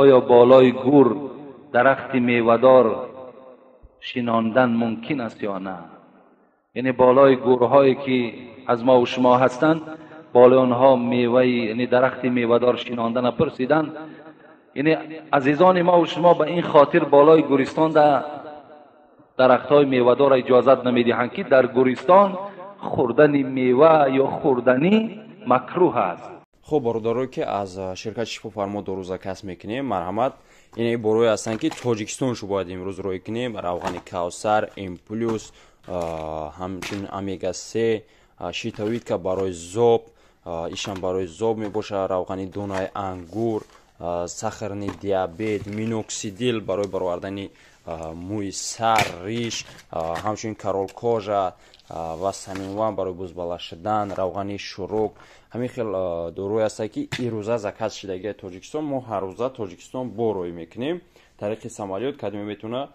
آیا بالای گور درخت میوه‌دار شناندن ممکن است یا نه؟ یعنی بالای گورهایی که از ما و شما هستند، بالای آنها میوه، یعنی درخت میوه‌دار شناندن پرسیدن. یعنی عزیزان ما و شما به این خاطر بالای گورستان در درخت‌های میوه‌دار اجازت نمی‌دهند که در گورستان خوردن میوه یا خوردنی مکروه است. Хуб, бародарое, ки аз ширкати Шифофармо дору заказ мекунем, марҳамат. Ин борое ҳастанд, ки Тоҷикистон шу бояд имрӯз роӣ кунем: равғани Кавсар, М плюс, ҳамчунин омега 3, щитовидка, барои зоб, ишам барои зоб мебошад, равғани донаи ангур, сахарный диабет, миноксидил барои баровардани мӯи сар, риш, ҳамчунин корол кожа ва саминван барои бузбала шудан, равғани шурук. Ҳамин хел доруе ҳастад, ки ирӯза заказ шидагии Тоҷикистон. Мо ҳаррӯза Тоҷикистон бо роӣ мекунем тариқи самолёт. Кадоме метавона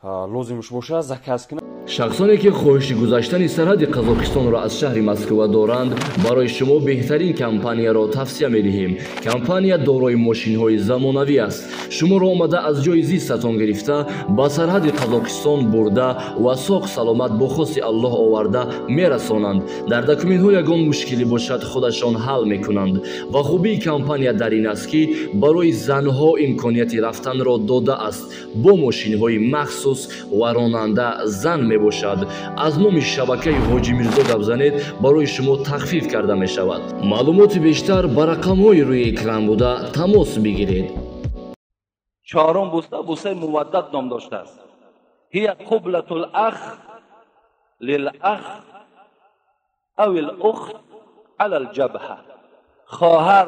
лозимш бошад, заказ кунад. Шахсоне, ки хоҳиши гузаштани сарҳади Қазоқистонро аз шаҳри Москва доранд, барои шумо беҳтарин компанияро тавсия медиҳем. Компания дорои мошинҳои замонавӣ аст. Шуморо омада аз ҷои зистатон гирифта, ба сарҳади Қазоқистон бурда ва соғ саломат бо хости Аллоҳ оварда мерасонанд. Дар документҳо ягон мушкилӣ бошад, худашон ҳал мекунанд. Ва хубии компания дар ин аст, ки барои занҳо имконияти рафтанро додааст бо мошинҳои махсус ва ронанда зан мебошад. Аз номи шабакаи Ҳоҷи Мирзо гап занед, барои шумо тахфиф карда мешавад. Маълумоти бештар ба рақамҳои рӯи экран буда тамос бигиред. Чорум бӯса бӯсаи муваддат ном доштааст. هي قبلة الأخ للأخ أو الأخت على الجبهة. خواهر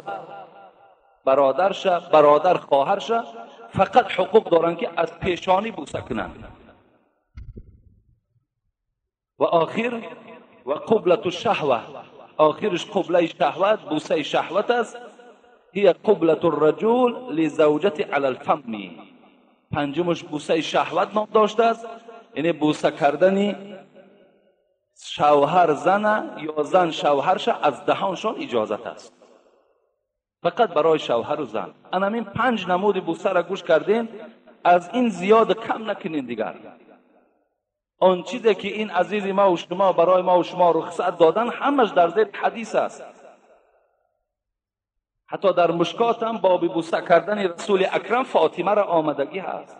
برادرشه، برادر خواهرشه، فقط حقوق دارن که از پیشانی بوسه کنند. و آخر و قبلة الشهوة، آخرش قبله شهوت، بوسه شهوت است. هي قبلة الرجل لزوجته على الفم. پنجمش بوسه شهوت نام داشته است، یعنی بوسه کردن شوهر زن یا زن شوهرش از دهانشان اجازت است، فقط برای شوهر و زن. انامین پنج نمود بوسه را گوش کردین، از این زیاد کم نکنین دیگر. آن چیزی که این عزیز ما و شما برای ما و شما رخصت دادن، همش در زیر حدیث است. حتی در مشکات هم باب بوسه کردن رسول اکرم فاطمه را آمدگی هست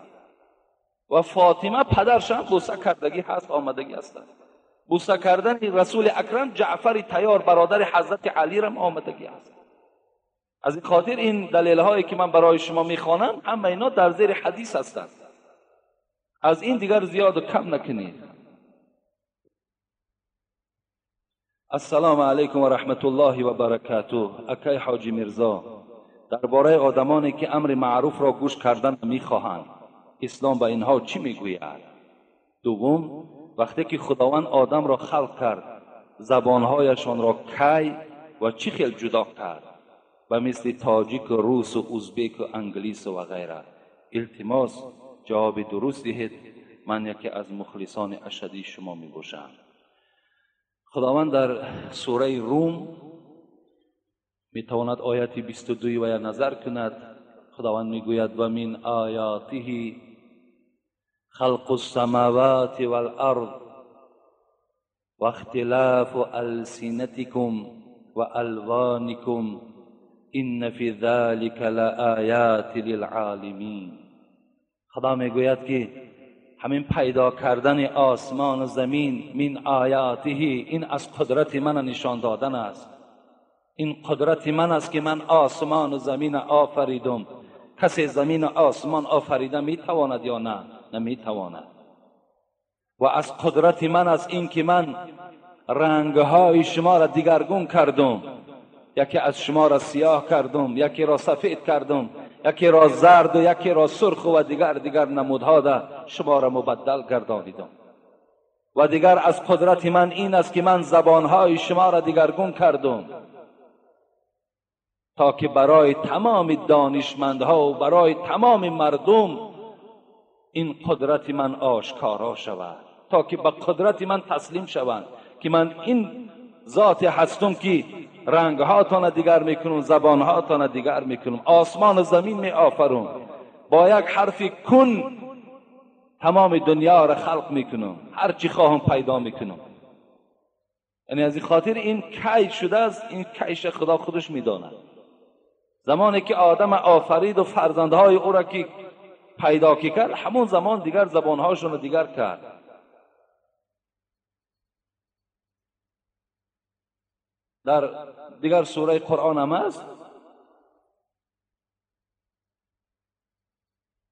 و فاطمه پدرش هم بوسه کردگی هست، آمدگی هست. بوسه کردن رسول اکرم جعفر طیار برادر حضرت علی را آمدگی هست. از این خاطر این دلیل هایی که من برای شما میخوانم، همه اینا در زیر حدیث هستند. از این دیگر زیاد و کم نکنید. السلام علیکم و رحمت الله و برکاته. اکای حاجی میرزا، درباره آدمانی که امر معروف را گوش کردن میخواهند، اسلام به اینها چی میگوید؟ دوم، وقتی که خداوند آدم را خلق کرد، زبانهایشان را کی و چی خیل جدا کرد؟ و مثل تاجیک و روس و ازبک و انگلیس و غیره. التماس جواب درست دهید. من یکی از مخلصان اشدی شما می باشم. خداوند در سوره روم می تواند آیت 22 و یا نظر کند. خداوند می گوید و من آیاته خلق السماوات والارض و اختلاف السنتكم و الوانكم ان فی ذلك لآیات للعالمین. خدا میگوید که همین پیدا کردن آسمان و زمین، من آیاته، این از قدرت من نشان دادن است. این قدرت من است که من آسمان و زمین آفریدم. کسی زمین و آسمان آفریده میتواند یا نه؟ نمیتواند. و از قدرت من است این که من رنگهای شما را دیگرگون کردم. یکی از شما را سیاه کردم، یکی را سفید کردم، یکی را زرد و یکی را سرخ و دیگر دیگر نمودها ده شما را مبدل گردانیدم. و دیگر از قدرت من این است که من زبانهای شما را دیگرگون کردم تا که برای تمام دانشمندها و برای تمام مردم این قدرت من آشکارا شود، تا که به قدرت من تسلیم شوند که من این ذاتی هستم که رنگهاتان دیگر میکنم، زبانهاتان دیگر میکنم، آسمان و زمین می آفرم، با یک حرف کن تمام دنیا را خلق میکنم، هر چی خواهم پیدا میکنم. یعنی از این خاطر این کی شده است، این کیش خدا خودش میداند. زمانی که آدم آفرید و فرزندهای او را که پیدا کرد، همون زمان دیگر زبانهاشون را دیگر کرد. در دیگر سوره قرآن هم است،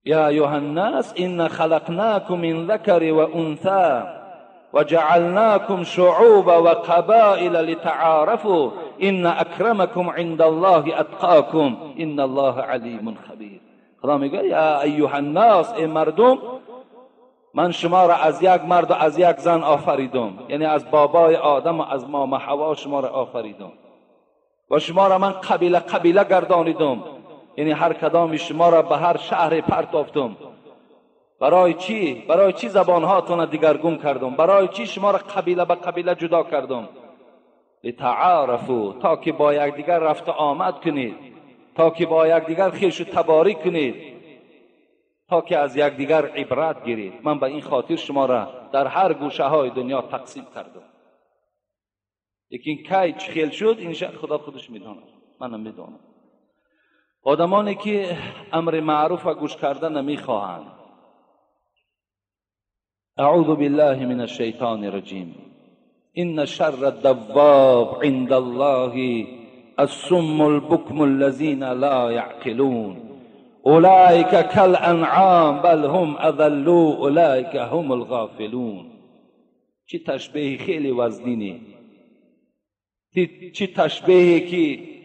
یا ایها الناس إنا خلقناکم من ذکر و انثی وجعلناکم شعوبا وقبائل لتعارفوا إن اکرمکم عند الله اتقاکم إن الله علیم خبیر. خدا میگه یا ایها الناس، ای مردم، من شما را از یک مرد و از یک زن آفریدم، یعنی از بابای آدم و از ماما حوا شما را آفریدم و شما را من قبیله قبیله گردانیدم، یعنی هر کدام شما را به هر شهر پرتافتم. برای چی؟ برای چی زبانهاتون را دیگرگون کردم؟ برای چی شما را قبیله به قبیله جدا کردم؟ لتعارفوا، تا که با یکدیگر رفت آمد کنید، تا که با یکدیگر خویش و تباری کنید، تا که از یکدیگر عبرت گیرید. من به این خاطر شما را در هر گوشه های دنیا تقسیم کردم. لیکن کی چه خیل شد این خدا خودش میداند، منم میدانم. آدمانی که امر معروف و گوش کردن نمیخواهند. اعوذ بالله من الشیطان الرجیم. ان شر الدواب عند الله الصم البکم الذین لا یعقلون اولئک کالانعام بل هم اضل اولئک هم الغافلون. چه تشبیه خیلی وزنینی، چه تشبیهی که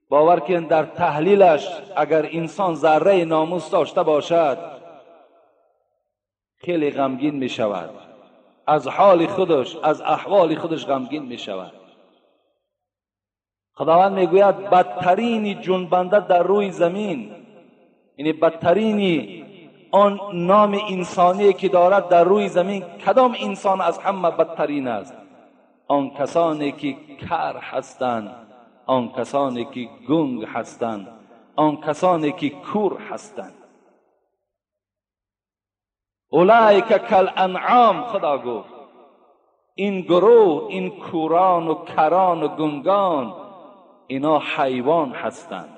باور کن در تحلیلش اگر انسان ذره ناموس داشته باشد خیلی غمگین می شود، از حال خودش، از احوال خودش غمگین می شود. خداوند میگوید بدترین جنبنده در روی زمین، یعنی بدترین آن نام انسانی که دارد در روی زمین، کدام انسان از همه بدترین است؟ آن کسانی که کر هستند، آن کسانی که گنگ هستند، آن کسانی که کور هستند. اولئک کالانعام، خدا گفت این گروه، این کوران و کران و گنگان، اینا حیوان هستند.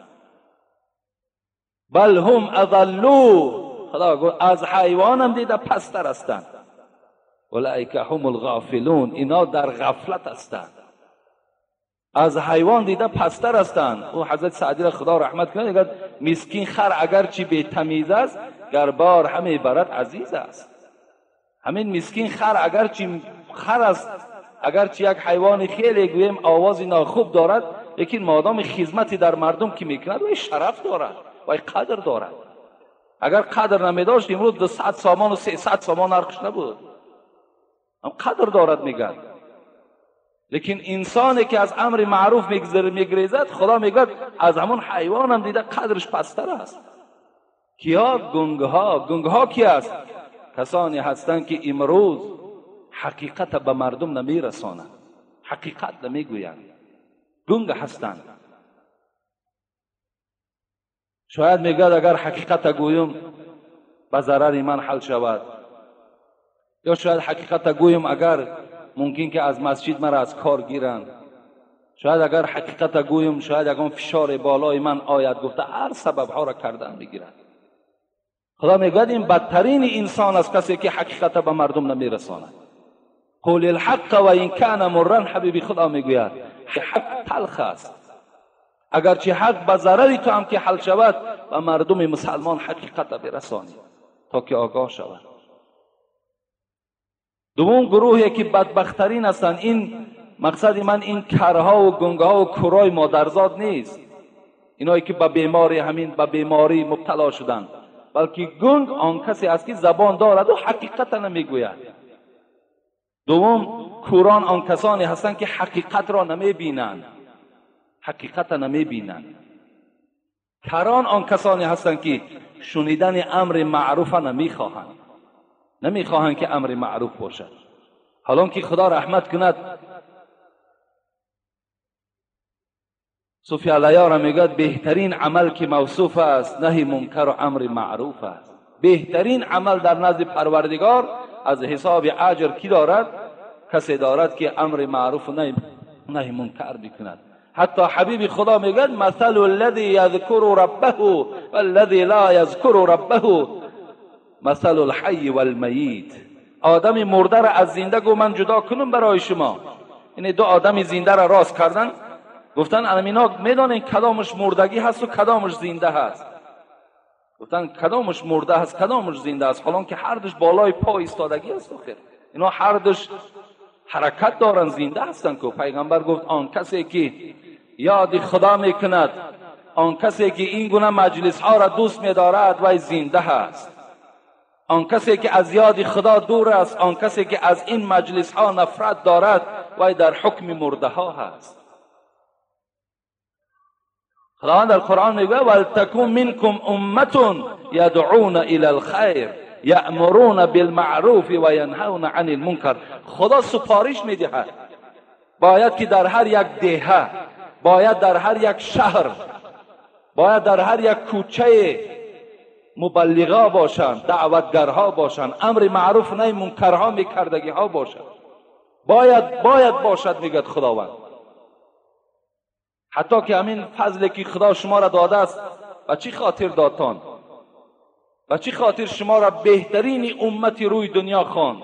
بل هم اضلوا، خدا گفت از حیوان هم دیده پستر هستند. اولئک هم الغافلون، اینا در غفلت هستند، از حیوان دیده پستر هستند. او حضرت سعدی را خدا رحمت کنه، میگه مسکین خر اگرچه بی تمیز است، گر بار همه برد عزیز است. همین مسکین خر اگرچه خر است، اگرچه یک حیوان خیلی گویم آواز ناخوب دارد، لیکن مادام خدمتی در مردم که میکند وی شرف دارد، وی قدر دارد. اگر قدر نمیداشت امروز 200 سامان و 300 سامان نرخش نبود، هم قدر دارد میگن. لیکن انسانی که از امر معروف میگریزد، خدا میگوید از همون حیوان هم دیده قدرش پستر است. کیا؟ گنگها. گنگها کی است؟ کسانی هستند که امروز حقیقت به مردم نمیرسانند، حقیقت نمیگویند، گنگ هستند. شاید میگوید اگر حقیقت گویم به ضرر من حل شود، یا شاید حقیقت گویم اگر ممکن که از مسجد مرا از کار گیرند، شاید اگر حقیقت گویم شاید اگر فشار بالای من آید. گفته هر سبب ها را کردن میگیرد. خدا میگوید این بدترین انسان است کسی که حقیقت به مردم نمیرساند. قول الحق و این کان مرا، حبیبی خدا میگوید حق تلخ است، اگرچه حق به ضرر تو هم که حل شود و مردم مسلمان حقیقت برسانی تا که آگاه شود. دوم گروهی که بدبخترین هستند، این مقصد من این کرها و گنگها و کورای مادرزاد نیست، اینایی که به بیماری همین به بیماری مبتلا شدند، بلکه گنگ آن کسی است که زبان دارد و حقیقت نمیگوید. دوم کوران آن کسانی هستند که حقیقت را نمیبینند، حقیقت نمیبینند. کران آن کسانی هستند که شنیدن امر معروف نمیخواهند، نمیخواهند که امر معروف باشد. حالان که خدا رحمت کند صوفی علیه را میگوید بهترین عمل که موصوف است نهی منکر و امر معروف است. بهترین عمل در نزد پروردگار از حساب اجر کی دارد؟ کسی دارد که امر معروف و نهی منکر بکند. حتی حبیب خدا میگوید مثل الذی یذکر ربه والذی لا یذکر ربه مثل الحی والمیت. آدم مرده را از زنده گو من جدا کنم برای شما. یعنی دو آدم زنده را راست کردن، گفتن المینا میدانین کدامش مردگی هست و کدامش زنده هست. گفتن کدامش مرده هست کدامش زنده است، حالان که هر دوش بالای پا ایستادگی است. خیر اینا هر دوش حرکت دارن، زنده هستن. که پیغمبر گفت آن کسی که یاد خدا میکند، آن کسی که این گونه مجلس ها را دوست میدارد وی زنده هست. آن کسی که از یاد خدا دور است، آن کسی که از این مجلس ها نفرت دارد وی در حکم مرده ها هست. خداوند در قرآن میگوید ولتکن منکم امة یدعون الی الخیر یأمرون بالمعروف و ینهون عن المنکر. خدا سپارش میدهد باید که در هر یک دهه، باید در هر یک شهر، باید در هر یک کوچه مبلغا باشند، دعوتگرها باشند، امر معروف نهی منکرها میکردگی ها باشند. باید باشد میگوید خداوند. حتی که همین فضلی که خدا شما را داده است و چی خاطر دادتان، و چی خاطر شما را بهترین امت روی دنیا خواند.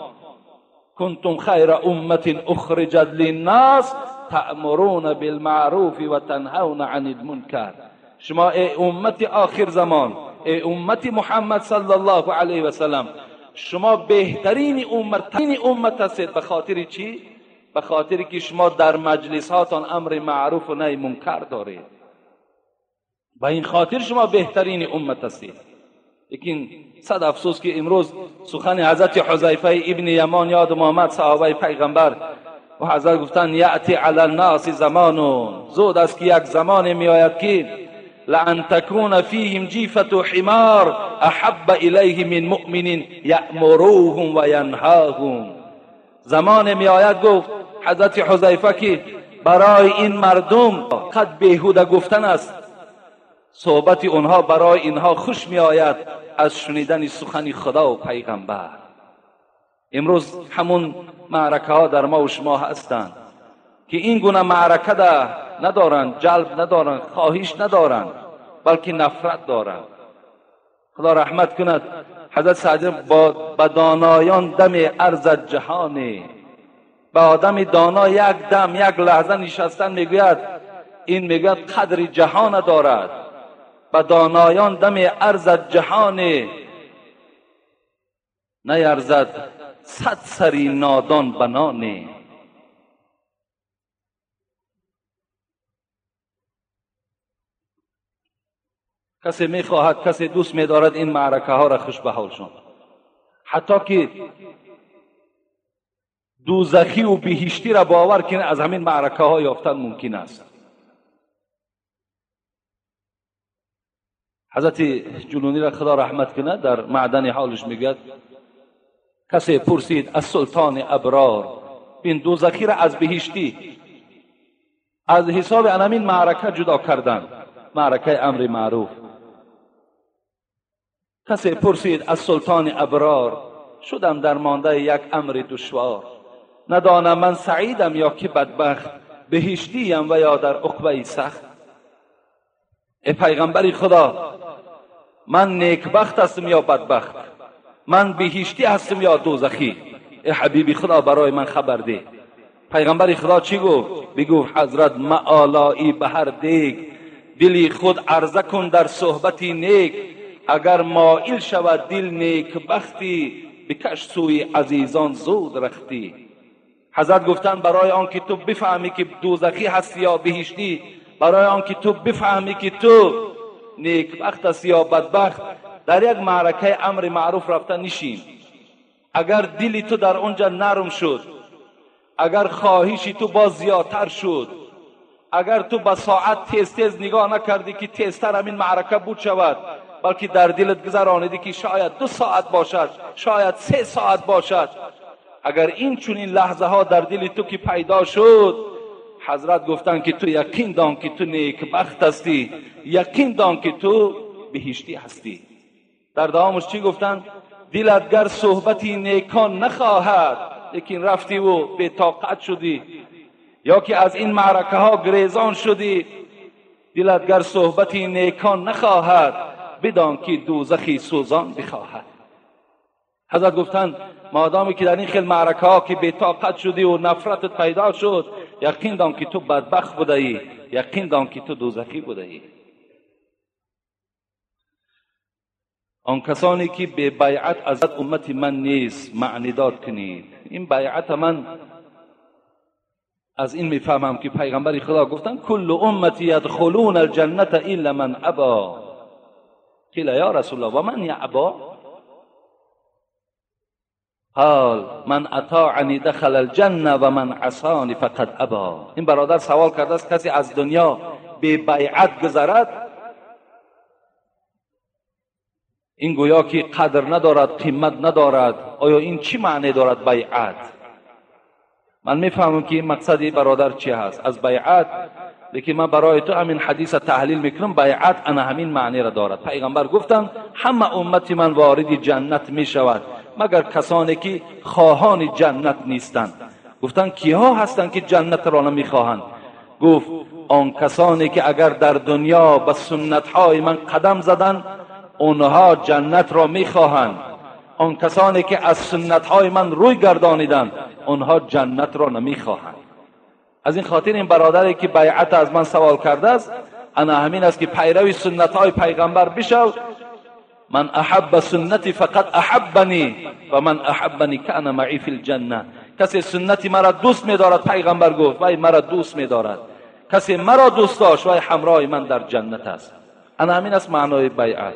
کنتم خیر امت اخرجت للناس تأمرون بالمعروف و تنهون عن المنکر. شما ای امت آخر زمان، ای امت محمد صلی الله علیه و سلم، شما بهترین امت هستید. به خاطر چی؟ به خاطر که شما در مجلس هاتان امر معروف و نهی منکر دارید. به این خاطر شما بهترین امت هستید. لیکن صد افسوس که امروز سخن حضرت حذیفه ابن یمان یادم آمد، صحابه پیغمبر، و حضرت گفتن یأتی علی الناس زمان، زود است که یک زمان می آید که لأن تکون فیهم جیفة حمار احب الیه من مؤمن یأمروهم و ینهاهم. زمان می آید، گفت حضرت حذیفه، که برای این مردم قد بیهوده گفتن است، صحبت اونها برای اینها خوش می آید از شنیدن سخن خدا و پیغمبر. امروز همون معرکه ها در ما و شما هستند که این گونه معرکه ده ندارند، جلب ندارند، خواهش ندارند، بلکه نفرت دارند. خدا رحمت کند حضرت سعدی با دانایان دم ارز جهانه. با آدم دانا یک دم یک لحظه نشستن میگوید، این میگوید قدر جهان دارد. با دانایان دم ارز جهان نیرزد صد سری نادان بنانه. کسی میخواهد، کسی دوست میدارد این معرکه ها را خوش به حالشان، حتی که دوزخی و بهشتی را باور کنه از همین معرکه ها یافتن ممکن است. حضرت جلونی را خدا رحمت کنه در معدن حالش میگوید کسی پرسید از سلطان ابرار، این دوزخی را از بهشتی از حساب همین معرکه جدا کردن، معرکه امر معروف. کسی پرسید از سلطان ابرار، شدم در مانده یک امر دشوار، ندانم من سعیدم یا که بدبخت، بهشتیم و یا در عقبه سخت. ای پیغمبر خدا، من نیکبخت هستم یا بدبخت، من بهشتی هستم یا دوزخی؟ ای حبیبی خدا برای من خبر ده. پیغمبر خدا چی گفت؟ بگفت حضرت معالایی به هر دیگ، دلی خود عرضه کن در صحبتی نیک، اگر مائل شود دل نیکبختی، بکش سوی عزیزان زود رختی. حضرت گفتن برای آنکه تو بفهمی که دوزخی هستی یا بهشتی، برای آنکه تو بفهمی که تو نیکبخت هستی یا بدبخت، در یک معرکه امر معروف رفته نشین. اگر دلی تو در اونجا نرم شد، اگر خواهشی تو باز زیادتر شد، اگر تو به ساعت تیز تیز نگاه نکردی که تیزتر همین معرکه بود شود، بلکه در دلت گذرانیدی که شاید 2 ساعت باشد، شاید 3 ساعت باشد، اگر این چنین لحظه ها در دل تو که پیدا شد، ҳазрат гуфтанд ки ту яқин дон ки ту некбахт ҳастӣ, яқин дон ки ту биҳиштӣ ҳастӣ. Дар давомаш чӣ гуфтанд? Дилат гар суҳбати некон нахоҳад, лекин рафтиву бетоқат шудӣ ё ки аз ин маъракаҳо гирезон шудӣ, дилат гар суҳбати некон нахоҳад, бидон ки дӯзахи сӯзон бихоҳад. Ҳазрат гуфтанд модоме ки дар ин хел маъракаҳо ки бетоқат шудӣ ва нафратат пайдо шуд, яқин дон ки ту бадбахт будаӣ, яқин дон ки ту дӯзахӣ будаӣ. Он касоне ки бебайъат аз уммати ман нест, маънидод кунед. Ин байъата ман аз ин мефаҳмам ки пайғамбари Худо гуфтанд куллу уммати ядхулуна алҷанната илла ман або. Қила ё расулаллоҳ ва ман яъбо? قال من اطاعنی دخل الجنه و من عصانی فقد ابا. این برادر سوال کرده است کسی از دنیا بی بیعت گذرد، این گویا که قدر ندارد، قیمت ندارد. آیا این چی معنی دارد بیعت؟ من میفهمم که این مقصد این برادر چی هست از بیعت، لیکن من برای تو همین حدیث تحلیل میکنم. بیعت انا همین معنی را دارد. پیغمبر گفتند همه امت من وارد جنت میشود مگر کسانی که خواهان جنت نیستند. گفتند کیها هستند که جنت را نمیخواهند؟ گفت آن کسانی که اگر در دنیا به سنتهای من قدم زدند اونها جنت را میخواهند، آن کسانی که از سنتهای من روی گردانیدند اونها جنت را نمیخواهند. از این خاطر این برادری که بیعت از من سوال کرده است، انا همین است که پیروی سنتهای پیغمبر بشو. من احب سنتی فقط احبنی و من احبنی کان معی فی الجنه. کسی سنتی مرا دوست می‌دارد، پیغمبر گفت وای مرا دوست می‌دارد، کسی مرا دوست داشت وای همراه من در جنت است. انا همین است معنای بیعت.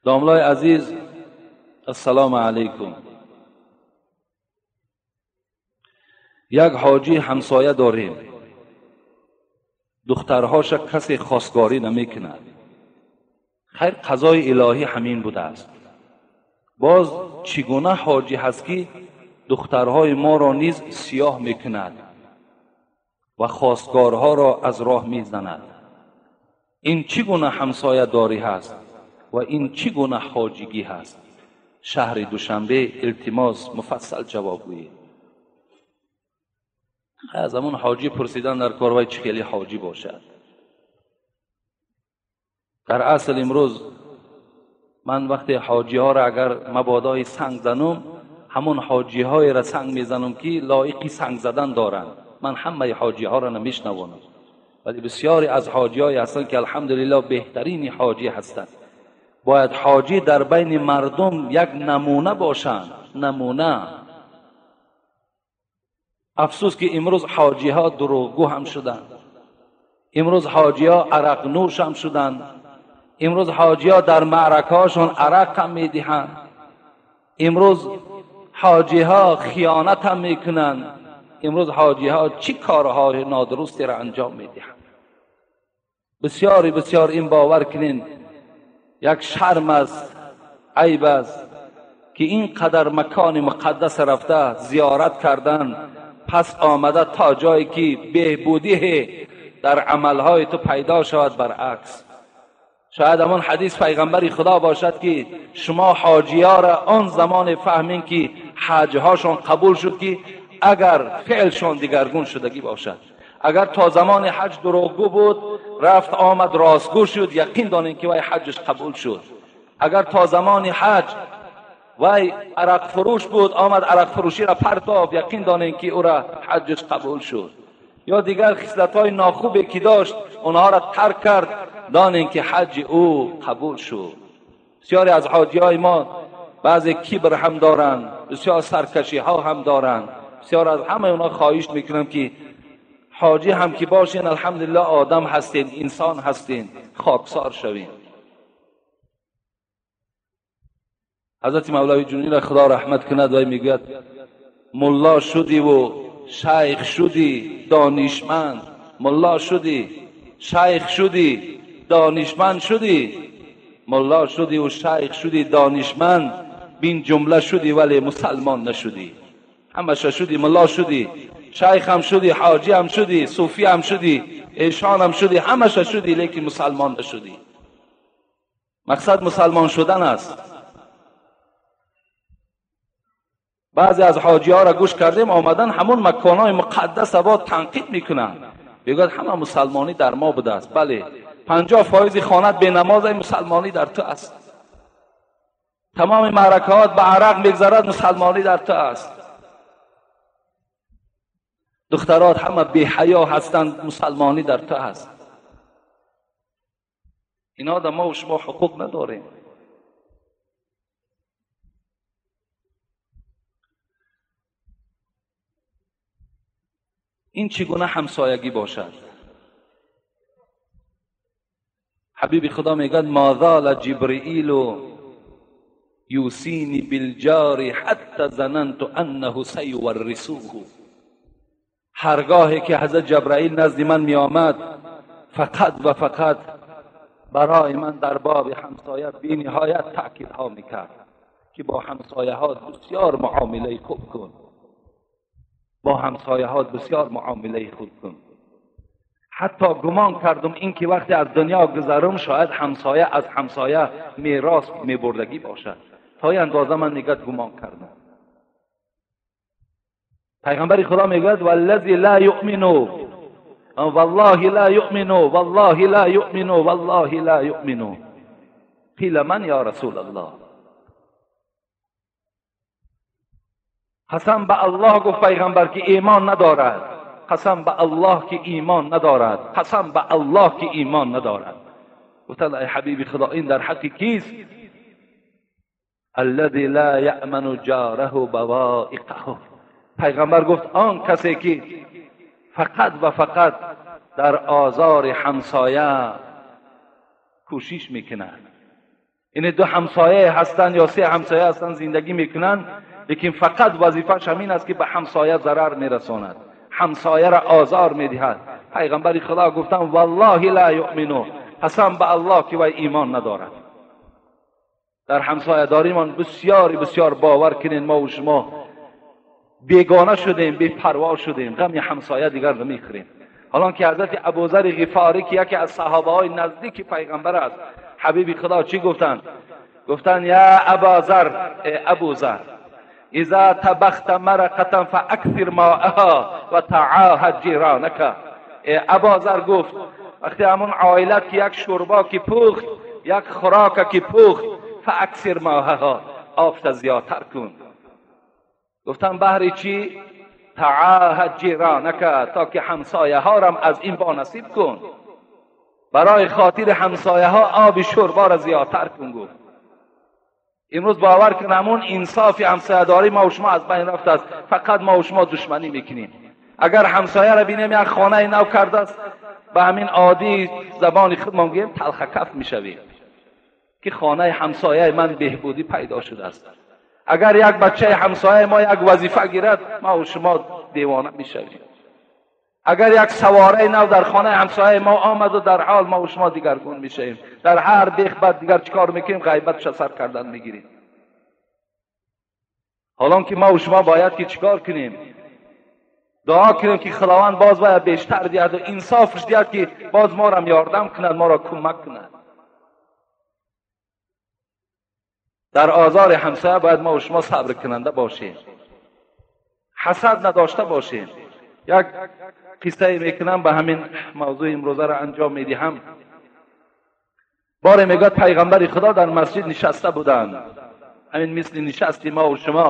داملای عزیز، السلام علیکم. یک حاجی همسایه داریم، دخترهاش کسی خواستگاری نمیکند. خیر، قضای الهی همین بوده است. باز چگونه حاجی هست که دخترهای ما را نیز سیاه میکند و خواستگارها را از راه میزند؟ این چگونه همسایه داری هست و این چگونه حاجیگی هست؟ شهر دوشنبه، التماس مفصل جواب گویید. از همون حاجی پرسیدن در کار وای چه خیلی حاجی باشد. در اصل امروز من وقتی حاجی ها را اگر مبادای سنگ زنم، همون حاجی های را سنگ میزنم که لایقی سنگ زدن دارند. من همه حاجی ها را نمیشنوانم، ولی بسیاری از حاجی های هستند که الحمدلله بهترین حاجی هستند. باید حاجی در بین مردم یک نمونه باشند، نمونه. افسوس که امروز حاجی ها دروغگو هم شدند، امروز حاجی ها عرق نوش هم شدند، امروز حاجی ها در معرکه هاشون عرق هم میدهند، امروز حاجی ها خیانت هم میکنند، امروز حاجی ها چی کارهای نادرستی را انجام میدهند. بسیاری بسیار این باور کنین یک شرم است، عیب است که اینقدر مکان مقدس رفته زیارت کردن، پس آمده تا جایی که بهبودی در عملهای تو پیدا شود. برعکس شاید همان حدیث پیغمبر خدا باشد که شما حاجی‌ها را آن زمان فهمین که حجهاشان قبول شد که اگر فعلشان دیگرگون شدگی باشد. اگر تا زمان حج دروغگو بود، رفت آمد راستگو شد، یقین دانین که وای حجش قبول شد. اگر تا زمان حج وای عرق فروش بود، آمد عرق فروشی را پرتاب، یقین دانین که او را حجش قبول شد. یا دیگر خصلت‌های ناخوبی که داشت اونها را ترک کرد، دانین که حج او قبول شد. بسیاری از حاجی‌های ما بعضی کبر هم دارند، بسیار سرکشی ها هم دارند. بسیار از همه اونا خواهش میکنم که حاجی هم که باشین، الحمدلله آدم هستین، انسان هستین، خاکسار شوین. حضرت مولوی جونی را خدا رحمت کند و میگوید ملا شدی و شیخ شدی دانشمند، ملا شدی شیخ شدی دانشمند شدی، мулло шудӣ ва шайх шудӣ, донишманд бин ҷумла шудӣ, вале мусалмон нашудӣ. Ҳамаша шудӣ, мулло шудӣ, шайх ҳам шудӣ, ҳоҷӣ ҳам шудӣ, суфӣ ҳам шудӣ, эшон ҳам шудӣ, ҳамаша шудӣ, лекин мусалмон нашудӣ. Мақсад мусалмон шудан аст. Баъзе аз ҳоҷиҳоро гӯш кардем, омадан ҳамон маконҳои муқаддас бо танқид мекунанд. Мегӯяд ҳама мусалмонӣ дар мо будааст. Бале, 50% хонат бенамоз, мусалмонӣ дар ту аст. Тамоми маъракаҳот ба арақ мегзарад, мусалмонӣ дар ту аст. Духтарот ҳама беҳаё ҳастанд, мусалмонӣ дар ту аст. Инҳо дар мо ва шумо ҳуқуқ надорем. Ин чӣ гуна ҳамсоягӣ бошад? Ҳабиби Худо мегӯяд ма зала ҷибриилу юсини билҷори ҳатта зананту аннаҳу саюваррисуҳу. Ҳаргоҳе ки ҳазрат Ҷабраил назди ман меомад, фақат ва фақат барои ман дар боби ҳамсоя бениҳоят таъкидҳо мекард ки бо ҳамсояҳо бисёр муомилаи хуб кун, бо ҳамсояҳо бисёр муомилаи хуб кун. Ҳатто гумон кардам ин ки вақте аз дунё гузарам, шояд ҳамсоя аз ҳамсоя мерос мебурдагӣ бошад. То ин андоза ман мегӯяд гумон кардам. Пайғамбари Худо мегӯяд валлази ла юъмину валлоҳи ла юъмину валлоҳи ла юъмину валлоҳи ла юъмину. Қила ман ё расулаллоҳ? Қасам ба Аллоҳ, гуфт пайғамбар, ки имон надорад. Қасам ба Аллоҳ ки имон надорад. Қасам ба Аллоҳ ки имон надорад. Гуфтанд эй ҳабиби Худо, ин дар ҳаққи кист? Аллази ла яъману ҷораҳу бавоиқаҳу. Пайғамбар гуфт он касе ки фақат ва фақат дар озори ҳамсоя кӯшиш мекунад. Ин ду ҳамсоя ҳастанд ё се ҳамсоя ҳастанд, зиндагӣ мекунанд, лекин фақат вазифааш ҳамин аст ки ба ҳамсоя зарар мерасонад, ҳамсояро озор медиҳад. Пайғамбари Худо гуфтанд валлоҳи ла юъмину, қасам ба Аллоҳ ки вай имон надорад. Дар ҳамсоядоримон бисёр бисёр бовар кунед, мо ва шумо бегона шудем, бепарво шудем, ғами ҳамсоя дигар намехӯрем. ҳолон ки ҳазрати Абузари Ғифорӣ ки яке аз саҳобаҳои наздики пайғамбар аст, ҳабиби Худо чӣ гуфтанд? Гуфтанд я Абазар, э Абузар, иза табахта марақатан фааксир моаҳа ва таъоҳад ҷиронака. Э Абозар гуфт вақте ҳамон оилат ки як шӯрбо ки пухт, як хӯрока ки пухт, фааксир моаҳа, обша зиёдтар кун. Гуфтам баҳри чӣ? Таъоҳад ҷиронака, то ки ҳамсояҳорам аз ин бонасиб кун. Барои хотири ҳамсояҳо оби шӯрборо зиёдтар кун. Гуфт имрӯз бовар кун, ҳамон инсофи ҳамсоядорӣ ма ва шумо аз байн рафтааст. Фақат ма ва шумо душманӣ мекунем. Агар ҳамсояро бинем як хонаи нав кардааст, ба ҳамин оддӣ забони худмон гӯем талхакаф мешавем ки хонаи ҳамсояи ман беҳбудӣ пайдо шудааст. Агар як бачаи ҳамсояи мо як вазифа гирад, ма ва шумо девона мешавем. Агар як савораи нав дар хонаи ҳамсояи мо омаду, дар ҳол ма ва шумо дигаргун мешавем. Дар ҳар бех бад дигар чӣ кор мекунем? Ғайбатша сар кардан мегирем. ҳолон ки ма ва шумо бояд ки чӣ кор кунем? Дуо кунем ки Худованд боз бояд бештар диҳад ва инсофш диҳад ки боз морам ёрдам кунад, моро кӯмак кунад. Дар озори ҳамсоя бояд ма ва шумо сабркунанда бошем, ҳасад надошта бошем. Як қиссае мекунам, ба ҳамин мавзӯи имрӯзаро анҷом медиҳам. Боре мегӯяд пайғамбари Худо дар масҷид нишаста буданд, ҳамин мисли нишасти мо ва шумо,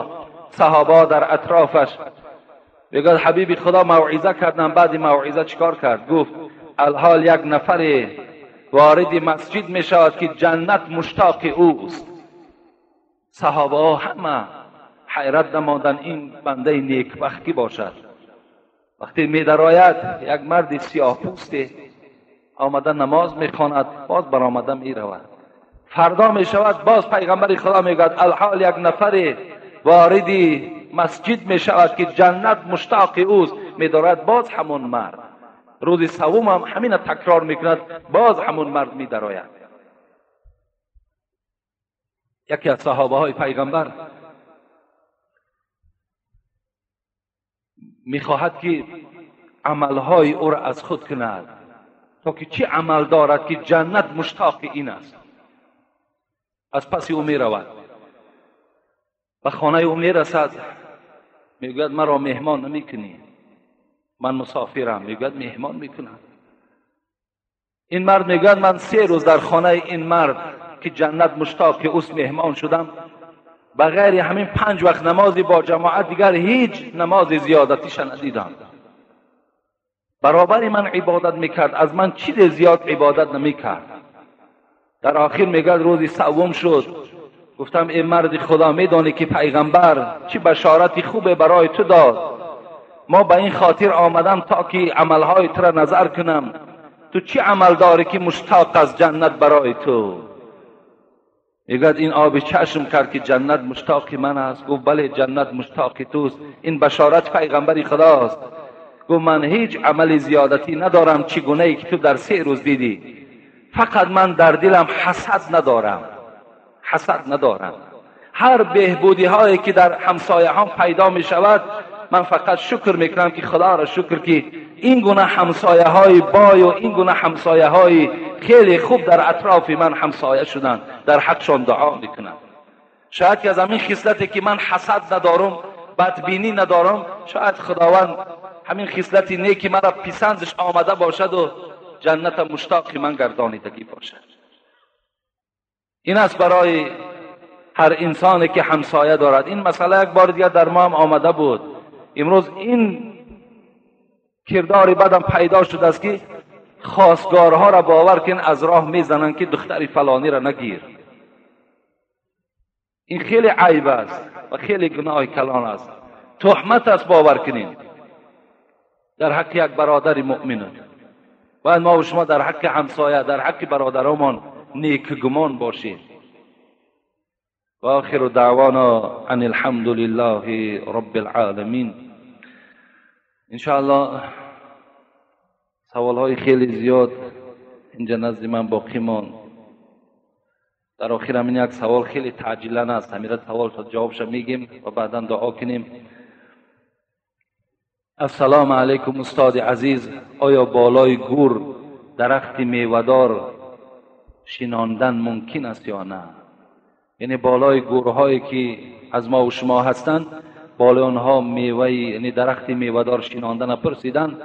саҳобаҳо дар атрофаш. Мегӯяд ҳабиби Худо мавъиза карданд. Баъди мавъиза чӣ кор кард? Гуфт алҳол як нафаре вориди масҷид мешавад ки ҷаннат муштоқи ӯст. Саҳобаҳо ҳама ҳайрат намоданд, ин бандаи некбахт кӣ бошад? Вақте медарояд як марди сиёҳпӯсте омада намоз мехонад, боз баромада меравад. Фардо мешавад, боз пайғамбари Худо мегӯяд алҳол як нафаре вориди масҷид мешавад ки ҷаннат муштоқи ӯст. Медорад боз ҳамон мард. Рӯзи севум ҳам ҳамина такрор мекунад, боз ҳамон мард медарояд. یکی از صحابه های پیغمبر میخواهد که عملهای او را از خود کند تا که چی عمل دارد که جنت مشتاق این است. از پس او میرود، به خانه او میرسد، میگوید مرا مهمان نمیکنی، من مسافرم. میگوید مهمان میکنم. این مرد میگوید من 3 روز در خانه این مرد که جنت مشتاق اوست مهمان شدم، بغیر همین 5 وقت نمازی با جماعت دیگر هیچ نماز زیادتیش ندیدم. برابر من عبادت میکرد، از من چیز زیاد عبادت نمیکرد. در آخر میگوید روزی سوم شد، گفتم ای مرد خدا، میدانی که پیغمبر چه بشارت خوبه برای تو داد؟ ما به این خاطر آمدم تا که عملهای تو را نظر کنم. تو چه عمل داری که مشتاق از جنت برای تو؟ میگوید این آب چشم کرد که جنت مشتاق من است. گفت بله جنت مشتاق توست، این بشارت پیغمبر خداست. گفت من هیچ عمل زیادتی ندارم چگونه ای که تو در 3 روز دیدی، فقط من در دلم حسد ندارم، حسد ندارم. هر بهبودی هایی که در همسایه هم پیدا می شود من فقط شکر میکنم که خدا را شکر که این گونه همسایه های بای و این گونه همسایه های خیلی خوب در اطراف من همسایه شدن، در حقشان دعا میکنم. شاید که از همین خصلتی که من حسد ندارم، بدبینی ندارم، شاید خداوند همین خصلتی نیکی مرا پسندش آمده باشد و جنت مشتاق من گردانیدگی باشد. این است برای هر انسانی که همسایه دارد. این مسئله یک بار دیگر در ما هم آمده بود. امروز این کردار بدم پیدا شده است که خواستگارها را باور کن از راه میزنند که دختر فلانی را نگیر. این خیلی عیب است و خیلی گناه کلان است، تهمت است. باور کنین در حق یک برادر مؤمن. باید ما و شما در حق همسایه، در حق برادرمان نیک گمان باشیم. و آخر دعوانا ان الحمد لله رب العالمین. انشاءالله سوالهای خیلی زیاد اینجا نزد من باقی ماند. در آخر همین یک سوال خیلی تعجیلا است، همین سوال تا جوابش میگیم و بعدا دعا کنیم. السلام علیکم استاد عزیز، آیا بالای گور درخت میوه‌دار شناندن ممکن است یا نه؟ یعنی بالای گورهایی که از ما و شما هستند، بالای آنها میوه، یعنی درخت میوه‌دار شناندن پرسیدن.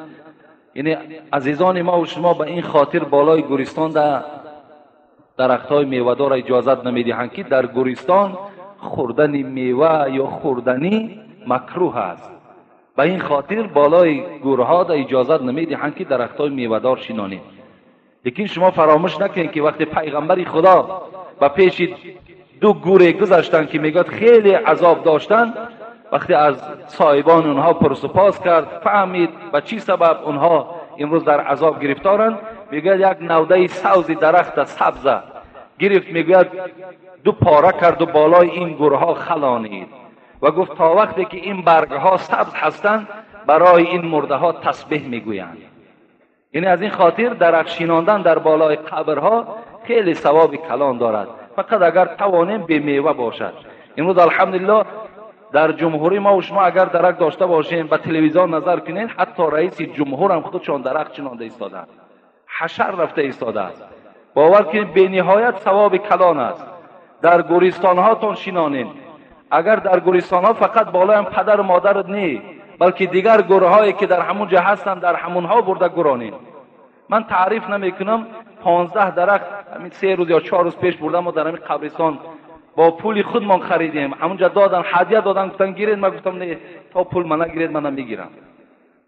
یعنی عزیزان ما و شما به این خاطر بالای گورستان در درختهای میوه‌دار اجازت نمیدهند که در گورستان خوردن میوه یا خوردنی مکروه است. به این خاطر بالای گورها در اجازت نمیدهند که درختهای میوه‌دار شنانید. لیکن شما فراموش نکنید که وقتی پیغمبر خدا به پیش 2 گوره گذشتن که میگوید خیلی عذاب داشتن، وقتی از صاحبان اونها پرس و پاس کرد، فهمید به چی سبب اونها امروز در عذاب گرفتارند. میگوید یک نوده سبز درخت سبز گرفت، میگوید 2 پاره کرد و بالای این گورها خلانید و گفت تا وقتی که این برگها سبز هستند برای این مرده ها تسبیح میگویند. یعنی از این خاطر درخت شیناندن در بالای قبرها خیلی ثواب کلان دارد، فقط اگر توانیم به میوه باشد. امروز الحمدلله در جمهوری ما و شما اگر درخت داشته باشیم به تلویزیون نظر کنین، حتی رئیس جمهور هم خودشان درخت چنانده ایستادند، حشر رفته ایستاده است. باور کنید به نهایت ثواب کلان است. در گورستان هاتون شینانین. اگر در گورستان ها فقط بالای هم پدر و مادر نی، بلکه دیگر گورهایی که در همون جا هستند در همونها برده گورانین. من تعریف نمیکنم، 15 درخت همین 3 روز یا 4 روز پیش بردم و در همین قبرستان با پول خودمان خریدیم، همونجا دادن، هدیه دادن، گفتن گیرید، من گفتم نه تا پول من نگیرید من نمیگیرم.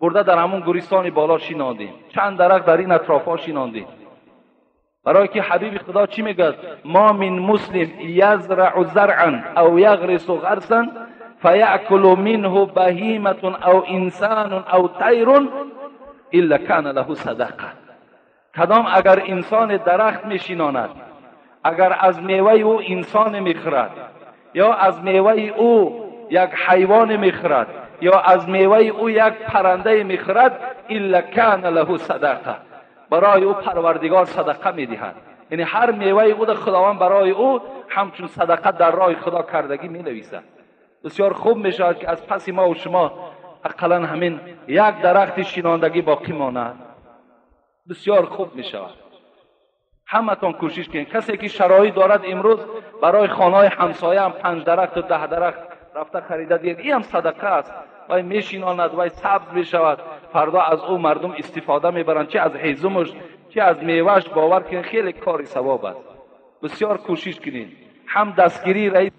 برده در همون گورستان بالا شیناندیم، چند درخت در این اطرافها شیناندیم. برای که حبیب خدا چی میگه؟ ما من مسلم یزرع زرعا او یغرس غرسا فیأکل منه بهیمة او انسان او طیر الا کان له صدقه. کدام اگر انسان درخت میشیناند، اگر از میوه او انسان میخورد، یا از میوه او یک حیوان میخورد، یا از میوه او یک پرنده میخورد، الا کان له صدقه، برای او پروردگار صدقه میدهد. یعنی هر میوه او خداوند برای او ҳамчун садақа дар роҳи Худо кардагӣ менависад. Бисёр хуб мешавад, ки аз паси мо ва шумо ақаллан ҳамин як дарахти шинондагӣ боқӣ монад. Бисёр хуб мешавад. Ҳаматон кӯшиш кунед. Касе ки шароит дорад, имрӯз барои хонаҳои ҳамсояам 5 дарахту 10 дарахт рафта харида диҳед. Ин ҳам садақа аст. Вай мешинонад, вай сабз мешавад. Фардо аз ӯ мардум истифода мебаранд, чи аз ҳезумаш, чи аз мевааш. Бовар кунед, хеле кори савоб аст. Бисёр кӯшиш кунед. Ҳам дастгирии раис